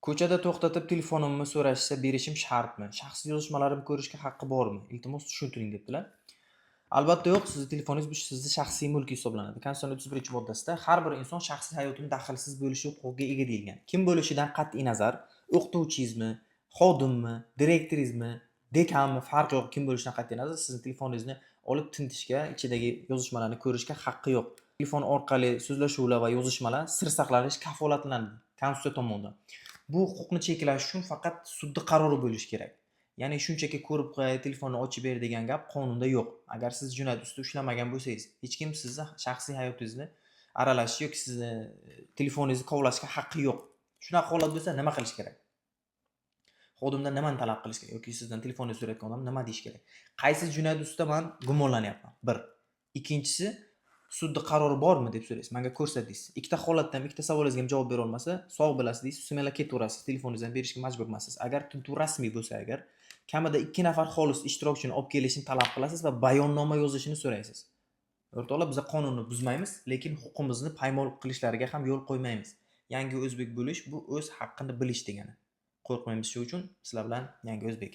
Ko'chada to'xtatib telefonimni so'rashsa, berishim shartmi? Shaxsiy yozishmalarimni ko'rishga haqqi bormi? Iltimos, tushuntiring, debdilar. Albatta yo'q, sizni telefoningiz bu sizni shaxsiy mulk hisoblanadi. Konstitutsiyaning 31-moddasida har bir inson shaxsiy hayotini daxlsiz bo'lishi huquqiga ega deyilgan. Kim bo'lishidan qat'iy nazar, o'qituvchingizmi, xodimmi, direktoringizmi, dekanmi, farqi yo'q, kim bo'lishidan qat'iy nazar sizni telefoningizni olib tintishga, ichidagi yozishmalarni ko'rishga haqqi yo'q. Telefon orqali so'zlashuvlar va yozishmalar sir saqlanishi kafolatlanadi Konstitutsiya tomonidan. Bu huquqni cheklash uchun faqat sudni qarori bo'lishi kerak. Ya'ni shunchaki ko'rib qo'yay, telefonni ochib ber degan gap qonunda yo'q. Agar siz jinoyat ustida ushlamagan bo'lsangiz, hech kim sizni shaxsiy hayotingizga aralashish yoki sizni telefoningizni kovlashga haqqi yo'q. Shunaqa holat bo'lsa, nima qilish kerak? Xodimdan nimani talab qilish kerak yoki sizdan telefoningizni so'rayotgan odam nima deyish kerak? Qaysi jinoyat ustida man gumonlanyapman? Bir. Ikkinchisi, sudni qarori bormi deb so'raysiz. Menga ko'rsat deysiz. Ikkita holatda ham, ikkita savolingizga ham javob bera olmasa, sog' bilasiz deysiz, смело ketaverasiz. Telefoningizni ham berishga majbur emassiz. Agar tintuv rasmiy bo'lsa agar, kamida ikki nafar xolis ishtirokchini olib kelishini talab qilasiz va bayonnoma yozishini so'raysiz. O'rtoqlar, biz qonunni buzmaymiz, lekin huquqimizni paymol qilishlariga ham yo'l qo'ymaymiz. Yangi o'zbek bo'lish bu o'z haqqini bilish degani. Qo'rqmaymiz shu uchun, sizlar bilan Yangi O'zbek.